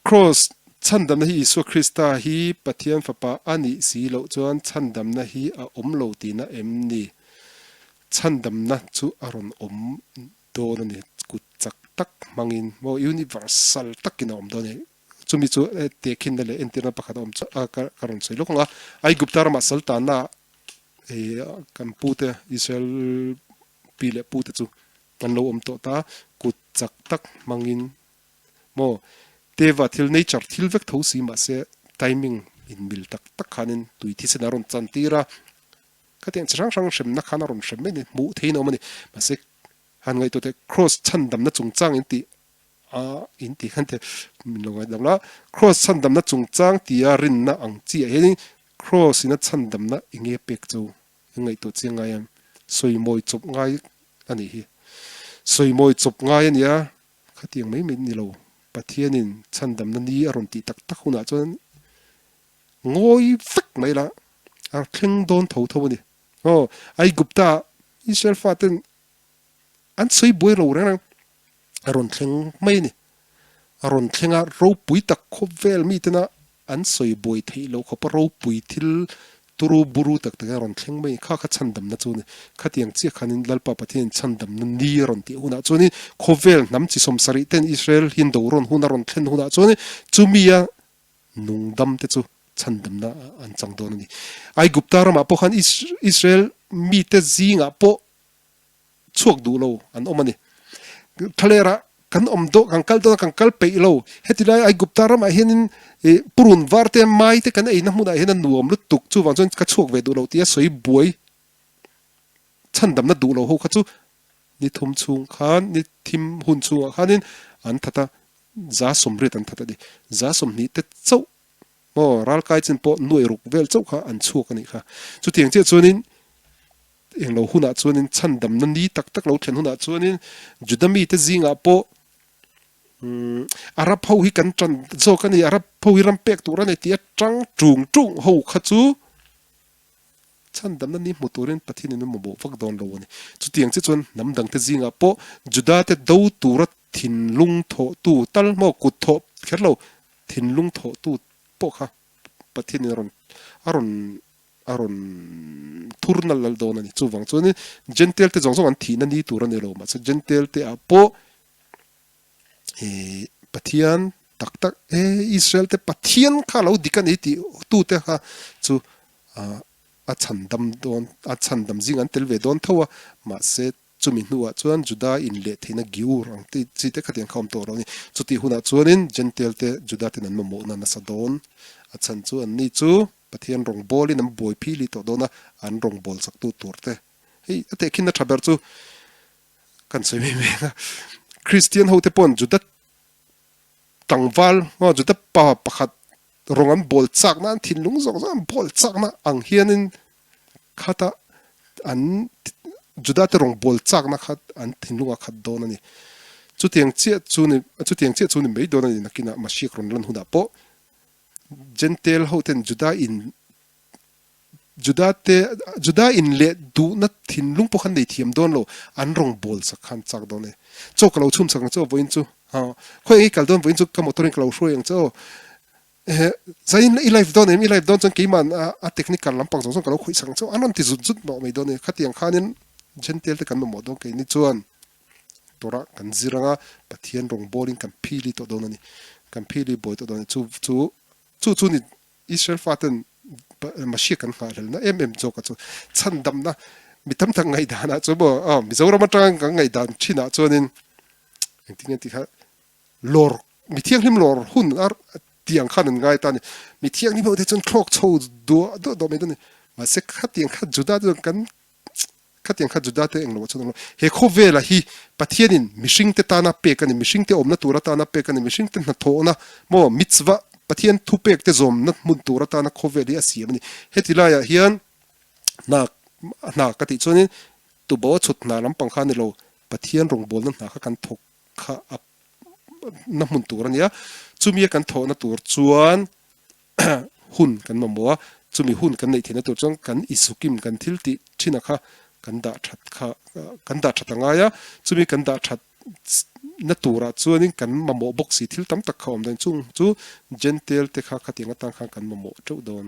Kraws chhandamna hi Isua Krista hi Pathian Fapa a nih si loh chuan chhandamna hi a awm lo tihna em ni? Chhandamna chu a rawn awm dawn a ni, kut chak tak hmangin maw universal takin a awm dawn a ni. Chumi chu tehkhinna leh entirna pakhat a awm chu ka rawn sawi lawk ang a, Aigupta ramah saltana kan pute Israel pi leh pute chu an lo awm tawh ta, kut chak tak hmangin maw teva thil nature thil vek tho si mahse timing inmil tak tak khanin tui thisen a rawn chan tir a, khatiang chi hrang hrang hremna khan a rawn hrem mai a ni, hmuh theihin a awm a ni. Mahse han ngaihtuah teh Kraws chhandamna chungchang in tih a in tih khan teh min lo ngaihdam la, Kraws chhandamna chungchang tia rinna ang chi ah hianin Kraws ina chhandamna enge pek chu I ngaihtuah chiang ngai em? Sawimawi chawp ngai a nih hi. Sawimawi chawp ngai a nia, khatiang mai mai ni lo. Pathianin chhandamna ni a rawn tih tak tak hunah chuan ngawi vek mai la, a thleng dawn tho tho a ni. Aw, Aigupta Israel faten an sawi buai lo reng reng a rawn thleng mai a ni. A rawn thleng a, ropui tak khawvel mitena an sawi buai theih loh khawpa ropui thil turu buru tak tak a rawn thleng mai a ni. Kha kha chhandamna chu a ni. Khatiang chiah khanin Lalpa Pathianin chhandamna ni a rawn tih hunah chuanin khawvel hnam chi sawmsarih ten Israel hian do rawn hun a rawn thlen hunah chuanin chumia nungdam te chu chhandamna an chang dawn a ni. Aigupta ramah pawh khan Israel mite zingah pawh chhuak duh lo an awm a ni. Thlalerah kan awm dawh, kan kal dawn a, kan kal peih lo. Heti lai Aigupta ramah hianin ih purun var te, mai te kan eina hmunah hian a nuam lutuk, chuvang chuan ka chhuak ve duh lo tia sawi buai chhandamna duh lo ho kha chu ni thum chhung khan, ni thim hun chhungah khanin an that a, 80 an that a ni. 20 te chauh maw ralkai chin pawh nuai ruk vel chauh kha an chhuak a nih kha. Chutiang chiah chuanin Englo hunah chuanin chhandamna ni tak tak lo thlen hunah chuanin Juda mite zingah pawh Arab ho hi kan tan zawk a ni, Arab ho hi ram pek tur a ni tih atang tung tung ho kha chu chhandamna ni hmu turin Pathianin a mamawh vak dawn lo a ni. Chutiang che chuan hnam dangte zingah pawh Judate do tura thinlung thawhtu tal maw kut thawh kher lo thinlung thawhtu pawh kha Pathianin a rawn a rawn a rawn thur nal lal dawn a ni. Chuvang chuanin Gentile te zawng zawng an thihna ni tur a ni lo, mahse Gentile te ah pawh ih Pathian tak tak e Israel te Pathian kha lo dik a ni tih tu te kha chu a chhan dam dawn a chhan dam zing an tel ve dawn tho a, mahse chumi hnuah chuan Juda in leh theihna giur ang tih chi te khatiang kha awm tawh lo a ni. Chutih hunah chuanin Gentile te Juda ten an mamawhna nasa dawn a chhan chu an ni chu Pathian rawngbawlin an buai phili tawh dawn a, an rawngbâwl chaktu tur te. Hei a tehkhinna tha ber chu kan sawi mai mai ang a, Kristian hote paw'n Juda tlangval, Juda pa pakhat rawng an bawl chakna, an thinlung zawng zawng an bawl chakna ang hianin khata an Juda te rawngbâwl chakna kha an thinlungah khat dawn a ni. Chutiang chiah chu ni, chutiang chiah chu ni mai dawn a ni nakinah Mashiach rawn lan hunah pawh Gentile ho ten Juda in Juda te Juda in leh duhna thinlung pawh khan nei thiam dawn lo, an rawn bawl sak khan chak dawn e. Chaw ka lo chhum sak ang che aw vawiin chu ha khawi eng i kal dawn vawiin chu ka motor in ka lo hruai ang che aw ehe zain i live dawn em i live dawn chuan keiman a technical lampang zawng zawng ka lo khawih sak ang che aw an rawn ti zut zut mawh mai dawn e khatiang khanin Gentile te kan mamawh dawn keini chuan Torah kan zir anga Pathian rawngbawlin kan phili tawh dawn a ni. Kan phili buai tawh dawn a ni. Chu chu chu chu ni Israel faten Mashiach kan nghahhlelna em em zawk a chu chhandamna mi tam tak ngaihdanah chu maw aw Mizoram atanga kan ngaihdan thinah chuanin engtin nge tih kha lawr mi thianghlim lawr hun a tiang khan an ngai ta a ni. Mi thianghlim ho te chuan thlawk chho duah duah duah mai dawn a ni. Mahse khatiang kha Juda te chuan kan Khatiang kha Juda te englo ah chuan awm lo. He khawvela hi Pathianin mihringte tana pek a ni, mihringte awmna tur atana pek a ni, mihringte hnathawhna maw mitzvah, Pathian thupek te zawmna hmun tur atana khawvel hi a siam a ni. Heti laiah hian hna hna ka tih chuanin tubo a chhut hna lampang kha a ni lo, Pathian rawngbawlna hna kha kan thawk kha a na hmun tur a ni a, chumi a kan thawhna tur chuan hun kan mamawh a, chumi hun kan neih theihna tur chuan kan isukim kan thil tih thin a kha kan dah that kha kan dah that a ngai a, chumi kan dah that na turah chuanin kan mamawh bawk si thil tam tak kha awm dawn chung chu Gentail te kha khatiang atan khan kan mamawh teuh dawn.